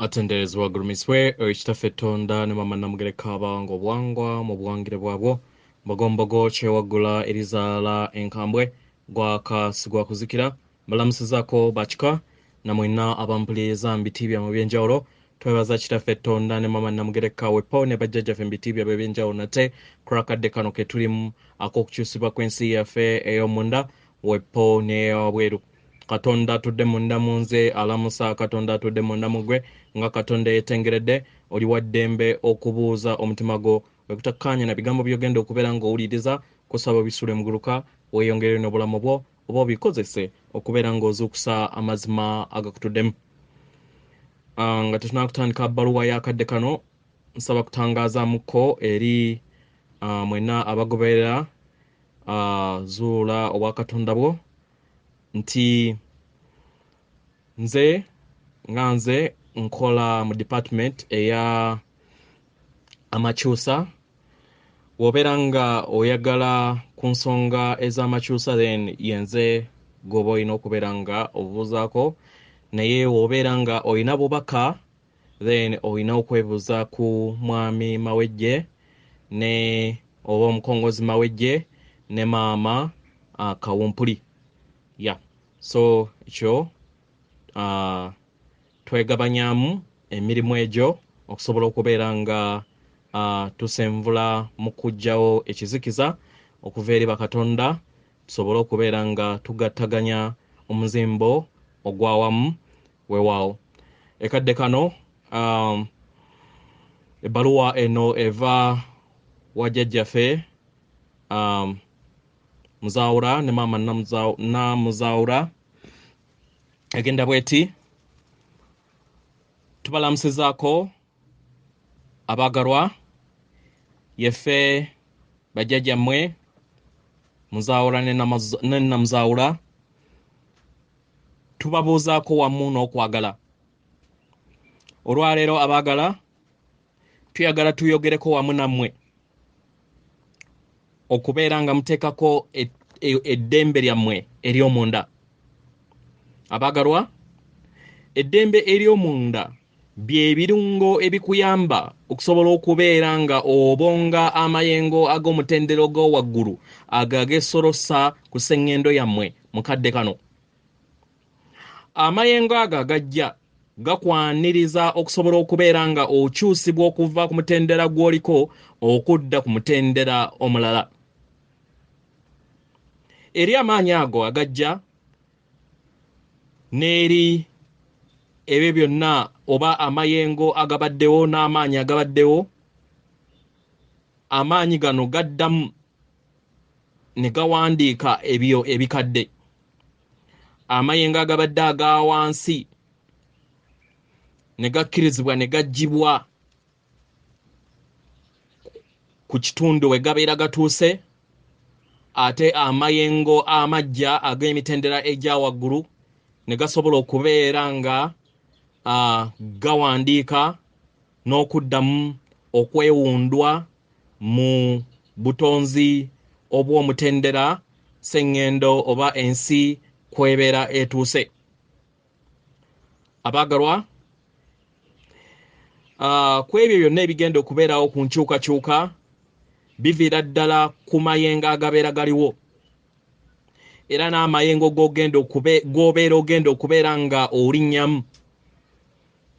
Atenderezebwa agulumisibwe oyo Kitaffe Ttonda ne Maama Namugereka abawanga obuwangwa mu buwangire bwabwo. Mbogombogo kyewaggula erizaala enkambwe gwaka sigwa kuzikira. Mbalamusizaako bakika namwenna abampuliriza mu biti byammwe eby'enjawulo. Twebaza Kitaffe Ttonda ne Maama Namugereka wepo ne bajjajjaffe mu biti byabwe eby'enjawulo nate kulwakadde kano ke tulimu ak'okukyusibwa kw'ensi yaffe ey'omunda wepo n'eyawabweru. Katonda atudde munda mu nze alamusa Katonda atudde munda mu ggwe nga Katonda yeetengeredde oli wa ddembe okubuuza omutima gwo bwe gutakkaanya na bigambo by'ogenda okubeera ng'owuliriza kusaba obisule muguluka weeyongere n'obulamu bwo oba obikozese okubeera ng'ozuukusa amazima agakutuddemu. Nga tetunnakutandika bbaluwa y'akadde kano nsaba kutangaazaamuko eri mwenna abagoberera zuula obwakatonda bwo nti nze nga nze nkola mu department eya amakyusa. Bw'obeera nga oyagala ku nsonga ez'amakyusa then yenze gw'oba olina okubeera nga obuuzaako, naye bw'obeera nga olina bubaka then olina okwebuuza ku mwami Mawejje ne oba omukongozi Mawejje ne maama Kawumpuli. Yeah. So ekyo twegabanyaamu emirimu egyo okusobola okubeera nga tusenvula mu kuggyawo ekizikiza okuva eri bakatonda tusobole okubeera nga tugattaganya omuzimbo ogw'awamu weewaawo. Ekadde kano ebbaluwa eno eva wa jjajjaffe Muzaawula ne maama Namuzaawula egenda bweti: tubalamusizaako abaagalwa yeffe bajjajjammwe Muzaawula ne Namuzaawula, tubabuuzaako wamu n'okwagala. Olwaleero abaagala tuyagala tuyogereko wamu nammwe okubeera nga muteekako eddembe lyammwe ery'omunda. Abaagalwa, eddembe ery'omunda bye birungo ebikuyamba okusobola okubeera nga obonga amayengo ag'omutendera ogw'owaggulu ago ageesolosa ku sseŋŋendo yammwe mu kadde kano. Amayengo ago agajja gakwaniriza okusobola okubeera nga okyusibwa okuva ku mutendera gw'oliko okudda ku mutendera omulala. Eri amaanyi ago agajja n'eri ebyo byonna oba amayengo agabaddewo n'amaanyi agabaddewo, amaanyi gano gaddamu ne gawandiika ebyo ebikadde. Amayengo agabadde aga wansi ne gakkirizibwa ne gaggyibwa ku kitundu we gabeera gatuuse, ate amayengo amajja ag'emitendera egya waggulu ne gasobola okubeera nga gawandiika n'okuddamu okwewundwa mu butonzi obw'omutendera sseŋŋendo oba ensi kw'ebeera etuuse. Abaagalwa, ku ebyo byonna ebigenda okubeerawo ku nkyukakyuka biviira ddala ku mayengo agabeera galiwo, era n'amayengo g'obeera ogenda okubeera nga olinnyamu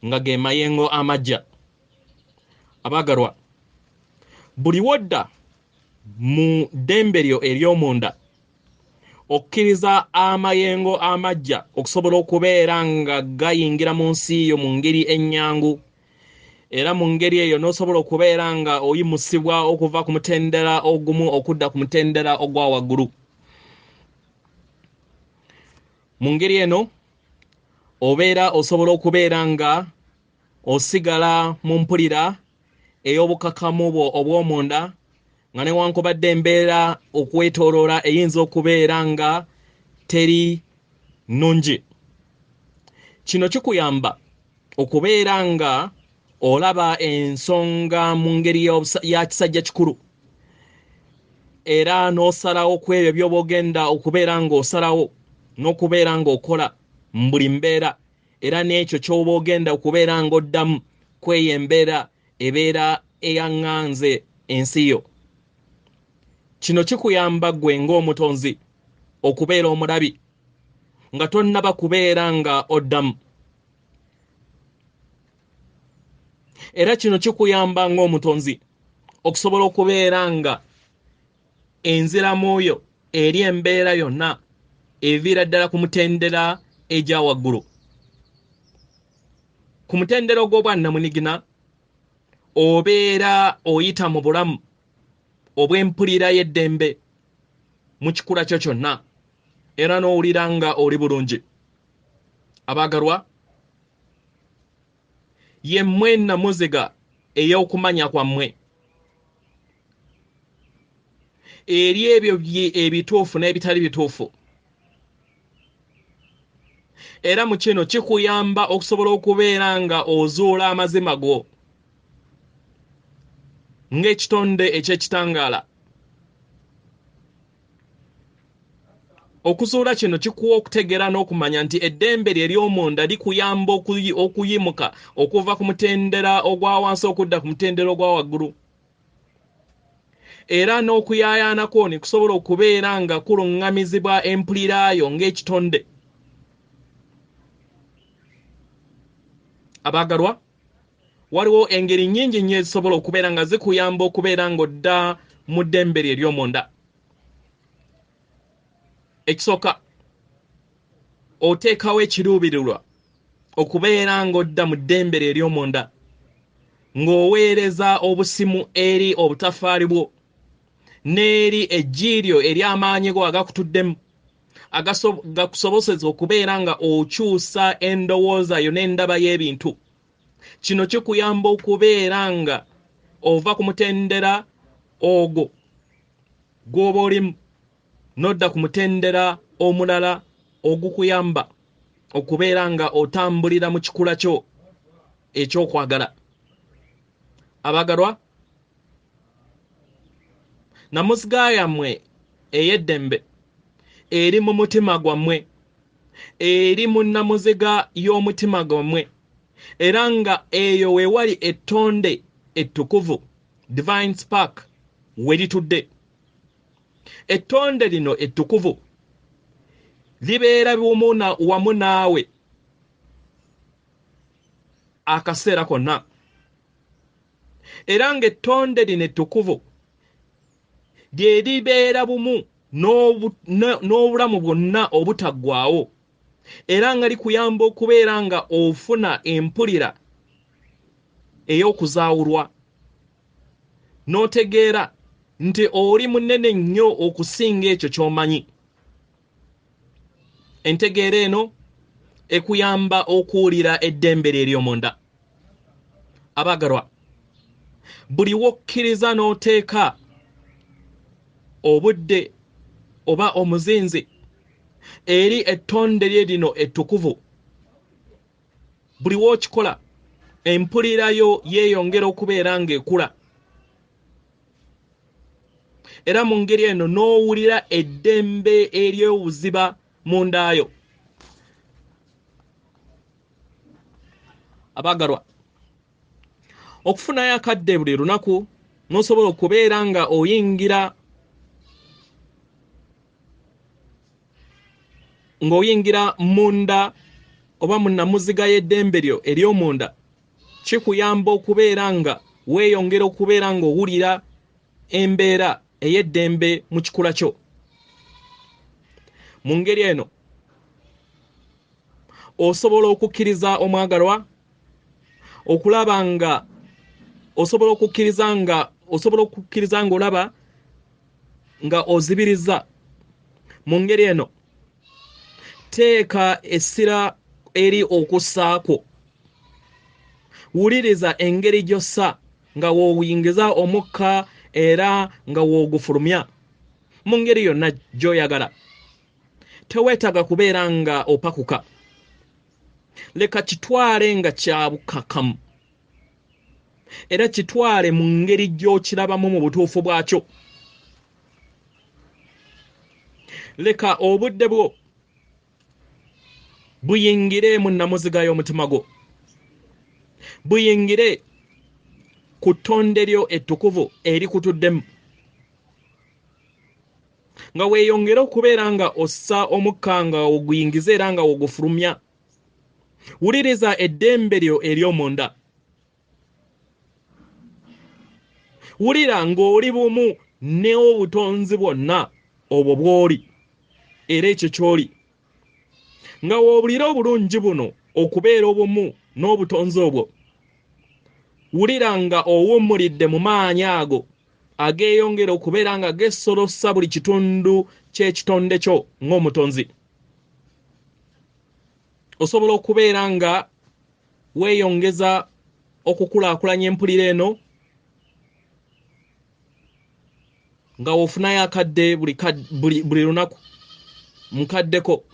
nga ge mayengo amajja. Abaagalwa, buli wodda mu ddembe lyo ery'omunda okkiriza amayengo amajja okusobola okubeera nga gayingira mu nsi yo mu ngeri ennyangu, era mu ngeri eyo n'osobola okubeera nga oyimusibwa okuva ku mutendera ogumu okudda ku mutendera ogwa waggulu. Mu ngeri eno obeera osobola okubeera nga osigala mu mpulira ey'obukakamu bwo obw'omunda, nga newankubadde embeera okwetooloola eyinza okubeera nga teri nnungi. Kino kikuyamba okubeera nga olaba ensonga mu ngeri ya kisajja kikulu, era n'osalawo ku ebyo by'oba ogenda okubeera ng'osalawo n'okubeera ng'okola mu buli mbeera. Era n'ekyo ky'oba ogenda okubeera ng'oddamu kweyo embeera ebeera eyaŋŋanze ensi yo. Kino kikuyamba ggwe ng'omutonzi okubeera omulabi nga tonnaba kubeera nga oddamu. Era kino kikuyamba ng'omutonzi okusobola okubeera nga enziramu yo eri embeera yonna eviira ddala ku mutendera egya waggulu. Ku mutendera ogw'obwannamunigina obeera oyita mu bulamu obw'empulira y'eddembe mu kikula kyo kyonna, era n'owulira nga oli bulungi. Abaagalwa, ye mmwe nnamuziga ey'okumanya kwammwe eri ebyo ebituufu n'ebitali bituufu. Era mu kino kikuyamba okusobola okubeera nga ozuula amazima go ng'ekitonde eky'ekitangaala. Okuzuula kino kikuwa okutegeera n'okumanya nti eddembe lye ery'omunda likuyamba okuyimuka okuva ku mutendera ogwa wansi okudda ku mutendera ogwa waggulu. Era n'okuyaayaanako ne kusobola okubeera nga kuluŋŋamizibwa empulirayo ng'ekitonde. Abaagalwa, waliwo engeri nnyingi nnyo ezisobola okubeera nga zikuyamba okubeera ng'odda mu ddembe lye ery'omunda. Ekisooka, oteekawo ekiruubirirwa okubeera ng'odda mu ddembe lye ery'omunda ng'oweereza obusimu eri obutafaali bwo n'eri eggi lyo ery'amaanyi go agakutuddemu gakusoboseza okubeera nga okyusa endowooza yo n'endaba y'ebintu. Kino kikuyamba okubeera nga ova ku mutendera ogwo gw'oba olimu n'odda ku mutendera omulala ogukuyamba okubeera nga otambulira mu kikula kyo ekyokwagala. Abaagalwa, namuziga yammwe ey'eddembe eri mu mutima gwammwe, eri mu nnamuziga y'omutima gwammwe, era nga eyo we wali ettonde ettukuvu, divine spark, we litudde. Ettonde lino ettukuvu libeera wamu naawe akaseera konna, era ng'ettonde lino ettukuvu lye libeera bumu n'obulamu bwonna obutaggwaawo, era nga likuyamba okubeera nga ofuna empulira ey'okuzaawulwa n'otegeera nti oli munene nnyo okusinga ekyo ky'omanyi. Entegeera eno ekuyamba okuwulira eddembe lye ery'omunda. Abaagalwa, buli w'okkiriza n'oteeka obudde oba omuzinzi eri ettonde lye lino ettukuvu, buli w'okikola empulirayo yeeyongera okubeera ng'ekula, era mu ngeri eno n'owulira eddembe ery'obuziba mundaayo. Abaagalwa, okufunayo akadde buli lunaku n'osobola okubeera nga ng'oyingira munda oba mu nnamuziga y'eddembe lyo ery'omunda, kikuyamba okubeera nga weeyongera okubeera ng'owulira embeera ey'eddembe mu kikula kyo. Mu ngeri eno osobola okukkiriza omwagalwa okulaba nga osobola okukkiriza nga osobola okukkiriza ng'olaba nga ozibiriza. Mu ngeri eno teeka essira eri okussaako, wuliriza engeri gy'ossa nga w'oyingiza omukka era nga w'ogufulumya mu ngeri yonna gy'oyagala. Teweetaaga kubeera nga opakuka, leka kitwale nga kya bukkakkamu, era kitwale mu ngeri gy'okirabamu mu butuufu bwakyo. Leka obudde bwo Buyingire mu nnamuziga y'omutima gwo, buyingire ku ttonde lyo ettukuvu erikutuddemu, nga weeyongera okubeera nga ossa omukka nga oguyingiza era nga ogufulumya. Wuliriza eddembe lyo ery'omunda. Wulira ng'oli bumu n'obutonzi bwonna obwo bw'oli era ekyo ky'oli, nga w'obulira obulungi buno okubeera obumu n'obutonzi obwo. Wulira nga owummulidde mu maanyi ago ageeyongera okubeera nga gesolosa buli kitundu ky'ekitonde kyo ng'omutonzi. Osobola okubeera nga weeyongeza okukulaakulanya empulira eno nga ofunayo akadde buli lunaku mukaddeko,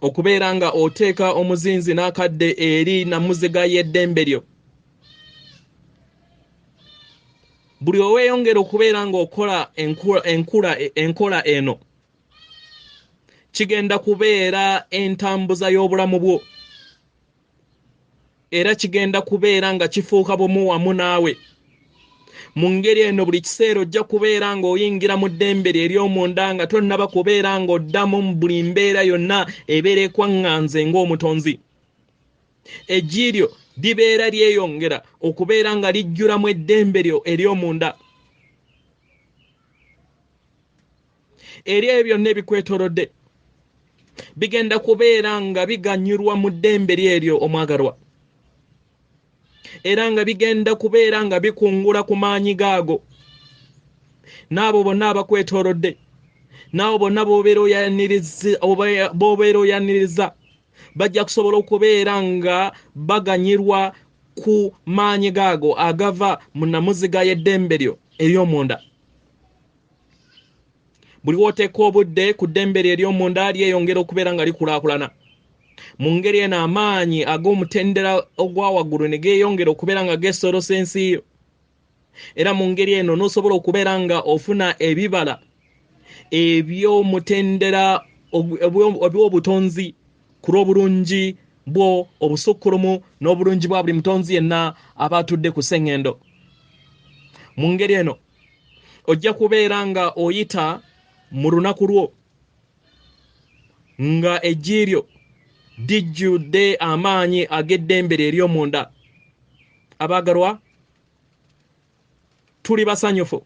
okubeera nga oteeka omuzinzi n'akadde eri namuziga y'eddembe lyo. Buli oweeyongera okubeera ng'okola enkola eno, kigenda kubeera entambuza y'obulamu bwo, era kigenda kubeera nga kifuuka bumu wamu naawe. Mu ngeri eno buli kiseera ojja kubeera ng'oyingira mu ddembe lyo ery'omunda nga tonnaba kubeera ng'oddamu mu buli mbeera yonna ebeera ekwaŋŋanze ng'omutonzi. Eggi lyo libeera lyeyongera okubeera nga lijjulamu eddembe lyo ery'omunda. Eri ebyo byonna ebikwetoolodde bigenda kubeera nga biganyulwa mu ddembe lyo eryo omwagalwa, era nga bigenda kubeera nga bikungula ku maanyi gaago. N'abo bonna abakwetoolodde, n'abo bonna b'obeera oyaniriza bajja kusobola okubeera nga baganyirwa ku maanyi gaago agava mu nnamuziga y'eddembe lyo ery'omunda. Buli w'oteeka obudde ku ddembe lyo ery'omunda lyeyongera okubeera nga likulaakulana. Mu ngeri eno amaanyi ag'omutendera ogwa waggulu ne geeyongera okubeera nga geesolosa ensi yo, era mu ngeri eno n'osobola okubeera nga ofuna ebibala eby'omutendera eby'obutonzi ku lw'obulungi bwo obusukkulumu n'obulungi bwa buli mutonzi yenna aba atudde ku sseŋŋendo. Mu ngeri eno ojja kubeera nga oyita mu lunaku lwo nga eggi lyo lijjudde amaanyi ag'eddembe lyo ery'omunda. Abaagalwa, tuli basanyufu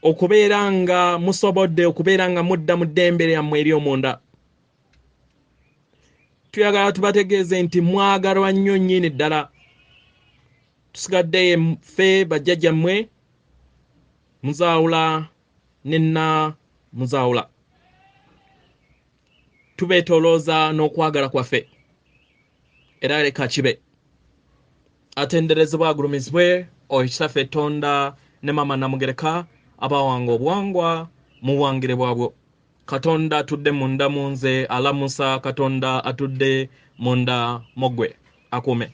okubeera nga musobodde okubeera nga mudda mu ddembe lyammwe ery'omunda. Tuyagala tubategeeze nti mwagalwa nnyo nnyini ddala. Tusigadde ffe bajjajjammwe Muzaawula ne Nnamuzaawula, tubeetoolooza n'okwagala kwaffe, era leka kibe. Atenderezebwa agulumizibwe oyo Kitaffe Tonda ne Maama Namugereka abawanga obuwangwa mu buwangire bwabwo. Katonda atudde munda mu nze alamusa Katonda atudde munda mu ggwe. Akuume.